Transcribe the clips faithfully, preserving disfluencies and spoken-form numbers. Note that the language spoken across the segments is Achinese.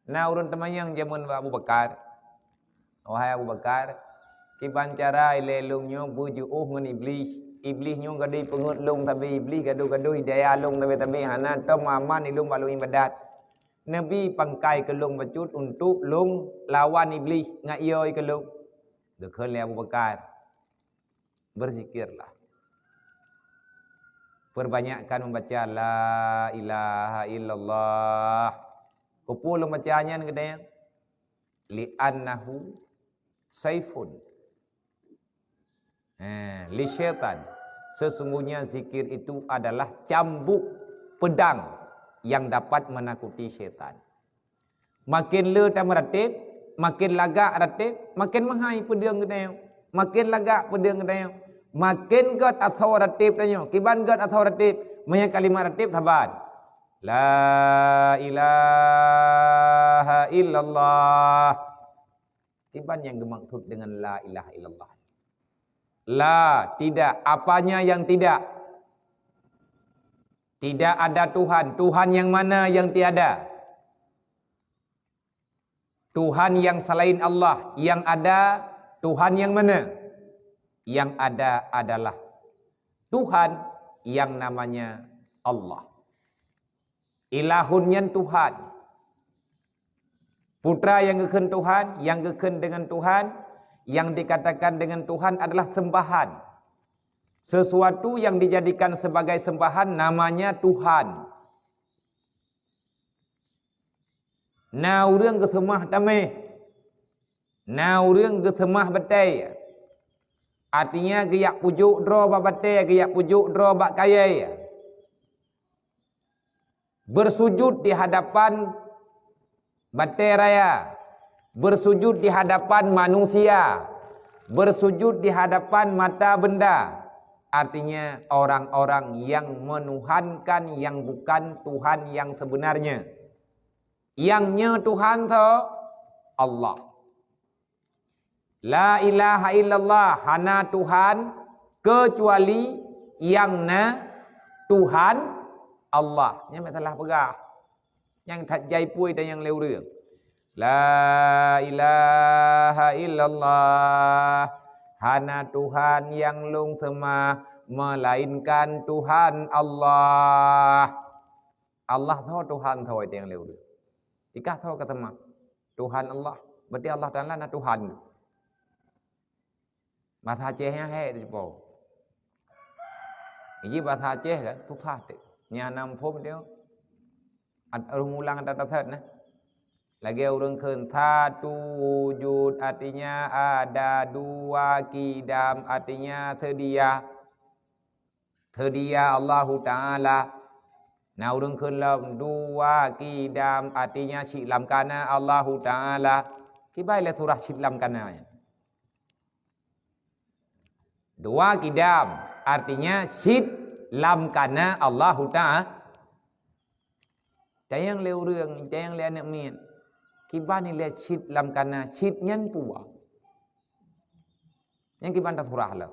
Na ureuëng teumanyong jameun bak Abu Bakar, "Wahai Abu Bakar, kiban cara ilée lôn nyoe beujiôh ngon Iblih? Iblih nyoe gadôh peungeuet lôn sabe, Iblih gadôh-gadôh idaya lôn sabe-sabe, hana tom aman ilôn bak lôn iébadat. Neubi pangkai keu lôn bacut untuk lôn lawan Iblih ngat ié keu lôn." Geukheun lé Abu Bakar, "Berzikirlah. Perbanyakkan membaca la ilaha illallah." Keupeue lôn baca nyan geutanyoe? "Li'annahu saifun." Eh, li syaitan. Sesungguhnya zikir itu adalah cambuk pedang yang dapat menakuti syaitan. Maken le tameuratéb, maken lagak ratéb, maken meuhai peudeueng geutanyoe. Maken lagak peudeueng geutanyoe. Maken gét asoe ratéb tanyoe. Kiban gét asoe ratéb? Meunyoe kalimat ratéb saban. La ilaha illallah. Kiban nyang geumaksud dengan la ilaha illallah? La, tidak. Apanya yang tidak? Tidak ada Tuhan. Tuhan yang mana yang tiada? Tuhan yang selain Allah. Yang ada Tuhan yang mana? Yang ada adalah Tuhan yang namanya Allah. Ilahun nyan Tuhan. Putra yang geukheun Tuhan, yang geukheun dengan Tuhan, yang dikatakan dengan Tuhan adalah sembahan. Sesuatu yang dijadikan sebagai sembahan namanya Tuhan. Na ureuëng geuseumah taméh, na ureuëng geuseumah batée. Artinya geujak pujok droe bak batée, geujak pujok droe bak kayée. Bersujud di hadapan batée raya, bersujud di hadapan manusia, bersujud di hadapan mata benda. Artinya orang-orang yang menuhankan yang bukan Tuhan yang sebenarnya. Nyang nyoe Tuhan tho Allah. La ilaha illallah, hana Tuhan kecuali nyang na Tuhan Allah. Nyan meusalah peugah. Nyang that jai pui dan nyang lé ureuëng. La ilaha illallah, hana Tuhan nyang lôn seumah melainkan Tuhan Allah. Allah tho Tuhan tho nyang lé ureuëng. Ikah tho ka seumah Tuhan Allah. Berarti Allah Taala na Tuhan. Bahasa Aceh nyan hék teuceupô. Iji bahasa Aceh kan susah teuh. Nyan nam phom dia. At-, ureuëng ulang ata tasat nah. Lagée ureuëng kheun satu wujud artinya ada, dua kidam artinya sedia. Sedia Allahu Taala. Na ureuëng kheun lom dua kidam artinya cit lam kana Allahu Taala. Kiban lé surah cit lam kana nyan. Dua kidam artinya cit lam kana Allahu Taala. Tayang lé ureuëng, tayang lé aneuëk miet. Kiban ilée cit lam kana, cit nyan peue? Nyan kiban tasurah lom.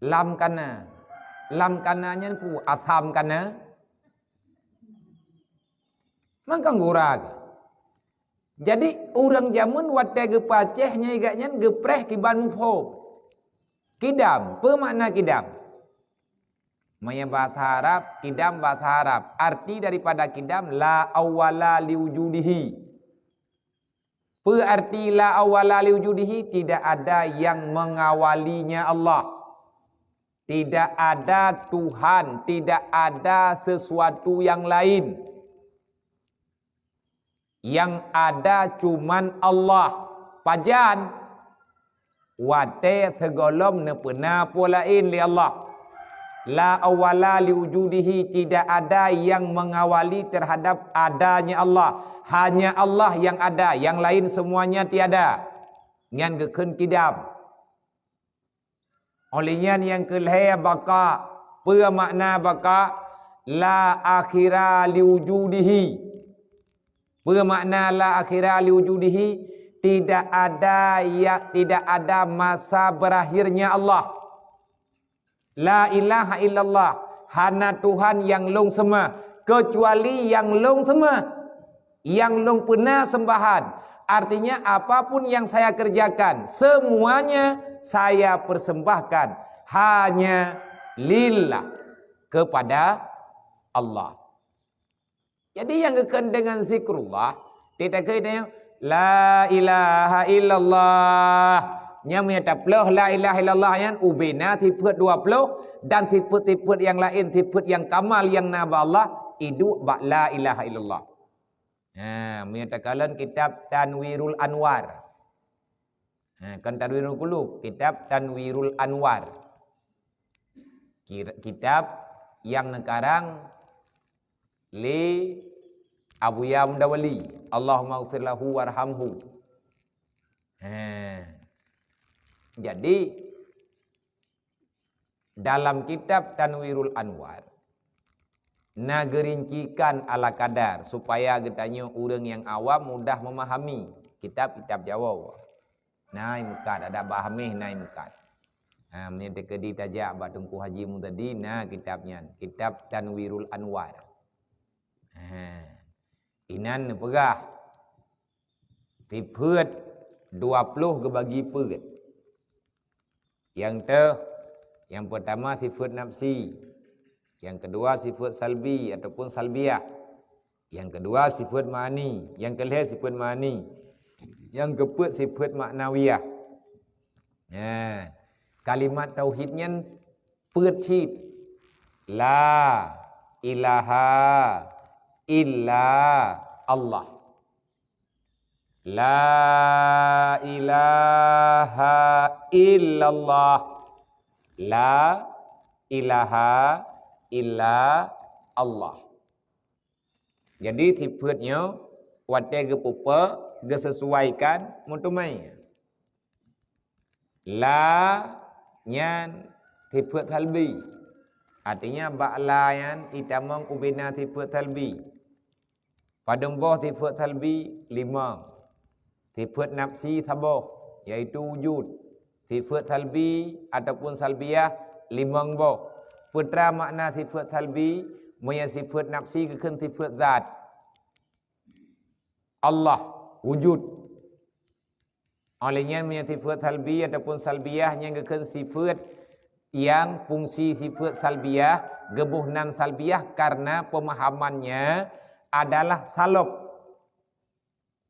Lam kana. Lam kana nyan peue? Asam kana. Mangkang gura ke? Jadi ureuëng jameun watée geupeuaceh nyang igat nyan geupreh kiban muphom. Kidam, peue makna kidam? Meunyoe bahasa Arab, kidam bahasa Arab. Arti daripada kidam la awwala liwujudihi. Peue arti la awwala liwujudihi? Tidak ada yang mengawalinya Allah. Tidak ada Tuhan, tidak ada sesuatu yang lain. Yang ada cuman Allah. Pajan? Watée sigohlom neupeuna peue laén lé Allah. La awwala liwujudihi, tidak ada yang mengawali terhadap adanya Allah. Hanya Allah yang ada, yang lain semuanya tiada. Nyan geukheun kidam. Óh lheueh nyan nyang keu lhée baqa. Peue makna baqa? La akhira liwujudihi. Peue makna la akhira liwujudihi? Tidak ada ya, tidak ada masa berakhirnya Allah. La ilaha illallah, hana Tuhan nyang lôn seumah, keucuali nyang lôn seumah. Nyang lôn peuna seumbahan, artinya apapun yang saya kerjakan, semuanya saya persembahkan hanya lillah, kepada Allah. Jadi nyang geukheun deungon zikrullah, tieb-tieb kali tanyoe, "La ilaha illallah." Nyan meunyoe taploh la ilaha illallah nyan, ubena sifeuet dua ploh dan sifeuet-sifeuet nyang laén, sifeuet nyang kamal nyang na bak Allah, iduek bak la ilaha illallah. Ha, meunyoe takalon kitab Tanwirul Anwar. Ha, kon Tanwirul Qulub, kitab Tanwirul Anwar. Kira-, kitab nyang neukarang lé Abuya Mudawali, Allahummaghfir lahu warhamhu. Ha. Jadi, dalam kitab Tanwirul Anwar, na geurincikan ala kadar supaya geutanyoe ureuëng nyang awam mudah memahami kitab-kitab Jawoe. Na i meukat, ada Bah Hameh na i meukat. Ha, meunyoe teukeudi tajak bak Teungku Haji Muzadi, na kitab nyan, kitab Tanwirul Anwar. Ha. Inan neupeugah, sifeuet dua ploh geubagi peuet. Nyang teuh, nyang peurtama sifeuet nafsi, nyang keudua sifeuet salbi ataupun salbiah, nyang keudua sifeuet ma'ani, nyang keulhée sifeuet ma'ani, nyang keupeuet sifeuet ma'nawiyah. Nah, kalimat tauhid nyan peuet cit. La ilaha illa Allah. La ilaha illallah. La ilaha illa Allah. Jadi sifeuet nyoe watée geupeupo geuseusuaikan meuteumé. La nyan sifeuet salbi. Artinya bak la nyan itamong ubena sifeuet salbi. Padum boh sifeuet salbi? Limong. Sifeuet nafsi saboh, yaitu wujud. Sifeuet salbi ataupun salbiah limong boh. Peue teuma makna sifeuet salbi? Meunyoe sifeuet nafsi geukheun sifeuet zat. Allah wujud. Óh lheueh nyan meunyoe sifeuet salbi ataupun salbiah nyan geukheun sifeuet nyang fungsi sifeuet salbiah geuboh nan salbiah karena pemahamannya adalah salab.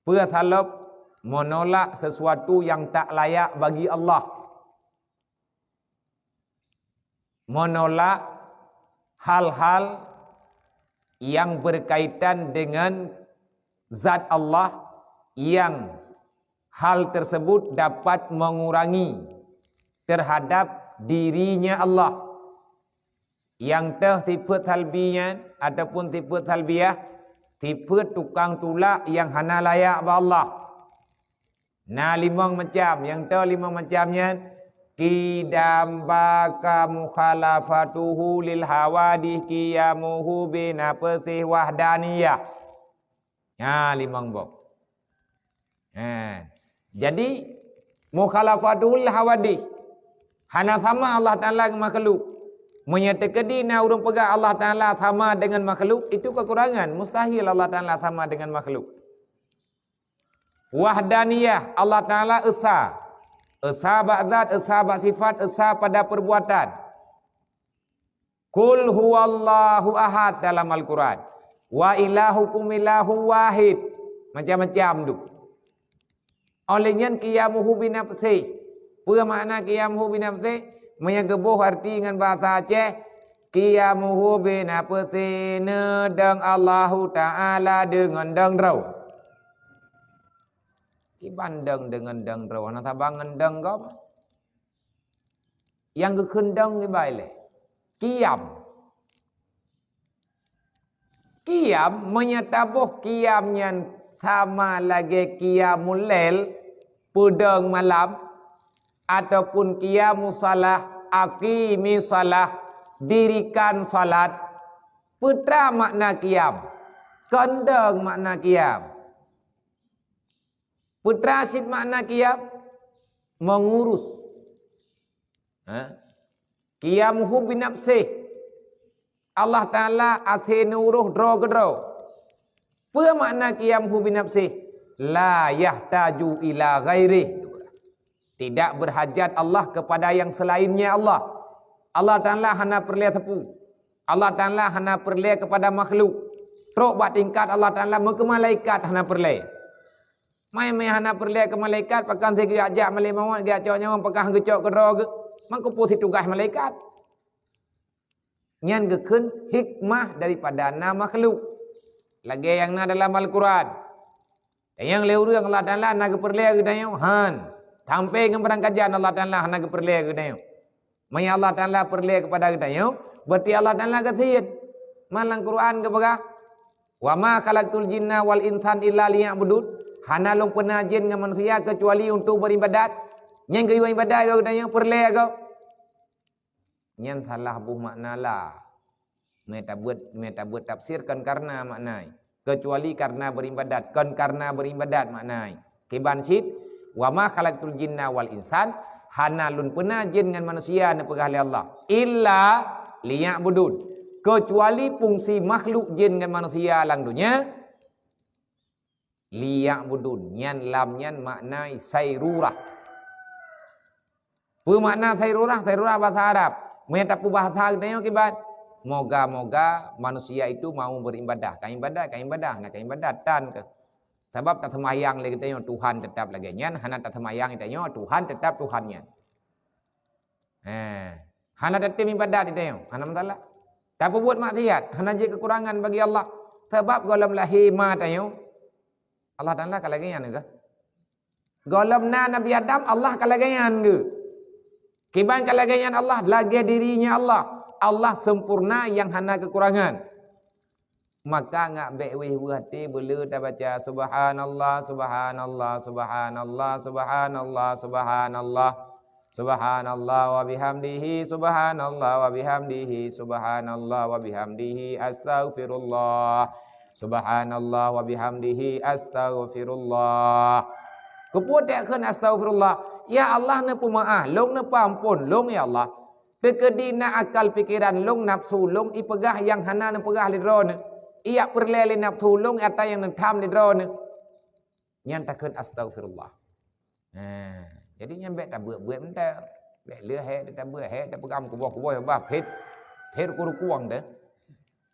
Peue salab? Menolak sesuatu yang tak layak bagi Allah. Menolak hal-hal yang berkaitan dengan zat Allah yang hal tersebut dapat mengurangi terhadap dirinya Allah. Nyang teuh sifeuet salbi nyan ataupun sifeuet salbiah, sifeuet tukang tulak nyang hana layak bak Allah. Na limong macam, nyang teuh limong macam nyan, qidam baka mukhalafatuhu lil hawadih qiyamuhu binafsih wahdaniyah. Ha, limong boh. Ha. Jadi, mukhalafatuhu lil hawadih. Hana sama Allah Taala ngon makhluk. Meunyoe teukeudi na ureuëng peugah Allah Taala sama dengan makhluk, itu kekurangan. Mustahil Allah Taala sama dengan makhluk. Wahdaniyah, Allah Taala esa. Esa bak zat, esa bak sifat, esa pada perbuatan. Qul huwallahu ahad dalam Al-Quran. Wa ilahukum ilahu wahid. Macam-macam tu. Óh lheueh nyan qiyamuhu binafsih. Peue makna qiyamuhu binafsih? Meunyoe geuboh arti ngon bahasa Aceh, qiyamuhu binafsih, neudong Allahu Taala deungon dong droe. Kiban dong deungon dong droe, hana saban ngon dong gob. Nyang geukheun dong kiban lé. Qiyam. Qiyam, meunyoe taboh qiyam nyan sama lagée qiyamul lail, peudong malam, ataupun qiyamus shalah, aqimis shalah, dirikan salat. Peue teuma makna qiyam? Kon dong makna qiyam. Peue teuma cit makna qiyam? Mengurus. Ha? Qiyamuhu binafsih. Allah Taala até neuroh droe keudroe. Peue makna qiyamuhu binafsih? La yahtaju ila ghairih. Tidak berhajat Allah kepada yang selainnya Allah. Allah Taala hana peureulée sapeue. Allah Taala hana peureulée kepada makhluk. Trok bak tingkat Allah Taala meukeue malaikat hana peureulée. Mai-mai hana peureulée keu malaikat, pakon si geujak malée mawöt, geujak cok nyawöng, pakon geucok keudroe geuh. Mangko peue situgaih malaikat? Nyan geukheun hikmah daripada na makhluk. Lagée nyang na dalam Al-Quran. Nyang lé ureuëng Allah Taala na geupeureulée geutanyoe, han. Sampai ngon barangkajan Allah Taala hana geupeureulée geutanyoe. Meunyo Allah Taala peureulée keupada geutanyoe, berarti Allah Taala gasien. Man lam Quran geupeugah, "Wa ma khalaqtul jinna wal insan illa liya'budun." Hana lôn peuna jin ngon manusia keucuali untuk beribadat. Nyang geuyue ibadat geutanyoe peureulée gob. Nyan salah boh makna la. Meutabeuet, meutabeuet tafsir kon karena makna, kecuali karena beribadat, kon karena beribadat makna. Kiban cit, "Wa ma khalaqtul jinna wal insan," hana lôn peuna jin ngon manusia neupeugah lé Allah, "illa liya'budun," kecuali fungsi makhluk jin ngon manusia lam donya, "liya'budun," nyan lam nyan makna sairurah. Peue makna sairurah? Sairurah bahasa Arab. Meunyo tapeubahasa geutanyoe kiban, moga-moga manusia itu mau beribadah. Ka ibadah, ka ibadah, na ka ibadah tan keuh. Sabab taseumayang lé geutanyoe Tuhan tetap lagée nyan, hana taseumayang geutanyoe Tuhan tetap Tuhan nyan. Eh, hana tatem ibadat geutanyoe, hana masalah. Tapeubuet maksiat, hana jeuet keukurangan bagi Allah. Sabab gohlom lahé ma tanyoe, Allah Taala ka lagée nyan keuh. Gohlom na Nabi Adam, Allah ka lagée nyan geuh. Kiban ka lagée nyan Allah, lagée dirinya Allah. Allah sempurna nyang hana keukurangan. Maka ngak bék wéh weueh até beuleu tabaca, "Subhanallah, subhanallah, subhanallah, subhanallah, subhanallah. Subhanallah wa bihamdihi, subhanallah wa bihamdihi, subhanallah wa bihamdihi, astaghfirullah. Subhanallah wa bihamdihi, astaghfirullah." Keupeue takheun astaghfirullah? Ya Allah, neupeumaáh lôn, neupeuampôn lôn, ya Allah. Teukeudi na akal pikeran lôn, nafsu lôn, ipeugah nyang hana neupeugah lé Droeneuh. Iyak peureulée lé nafsu lôn ata nyang neutham lé Droeneuh. Nyan takheun astaghfirullah. Nah, jadi nyan bék tabeuet-beuet mantong. Bék lheueh hék tabeuet, hék tapeugam kuboh-kuboh bah phét, phét kurukuang teuh.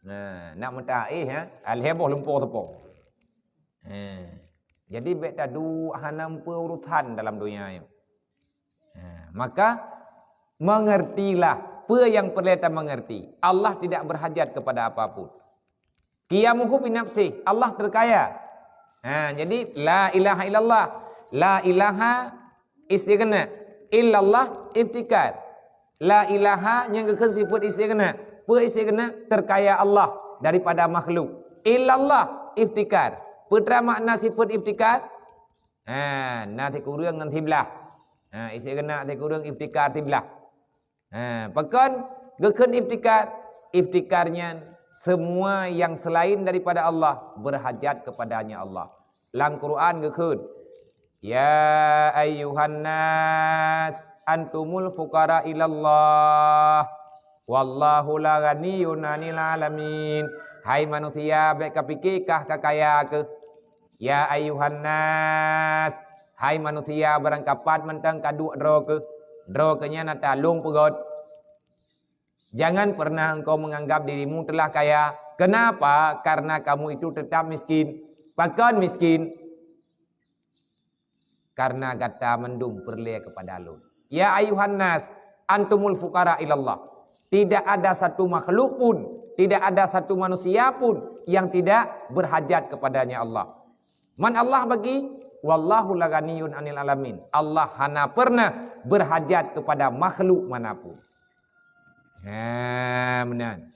Nah, nak meuta éh, ha? Alhée boh lumpoe teupông. Ha. Jadi bék taduek hana meupeu urusan dalam donya nyoe. Ha, maka mengertilah peue nyang peureulée tamengerti. Allah tidak berhajat kepada apapun. Qiyamuhu binafsih, Allah terkaya. Ha, jadi la ilaha illallah, la ilaha istighna, illallah iftikar. La ilaha nyang geukheun sifeuet istighna. Peue istighna? Terkaya Allah daripada makhluk. Illallah iftikar. Peue teuma makna sifeuet iftikar? Ha, na sikureueng ngon siblah. Ha, istighna sikureueng, iftikar siblah. Ha, pakon geukheun iftikar? Iftikar nyan semua yang selain daripada Allah berhajat kepadanya Allah. Lam Quran geukheun, "Ya ayyuhan nas, antumul fuqara ilallah, wallahu la ghaniyun anil alamin." Hai manusia, bék kapike kah kakaya keuh. Ya ayyuhan nas, hai manusia, barangkapat mantong kaduek droe keuh, droe keuh nyan ata lôn peugöt. Jangan pernah engkau menganggap dirimu telah kaya. Kenapa? Karena kamu itu tetap miskin. Pakon miskin? Karena gata mandum peureulée kepada lôn. Ya ayyuhan nas, antumul fuqara ilallah. Tidak ada satu makhluk pun, tidak ada satu manusia pun yang tidak berhajat kepadanya Allah. Man Allah bagi? Wallahu la ghaniyun anil alamin. Allah hana pernah berhajat kepada makhluk manapun. Ha, meunan.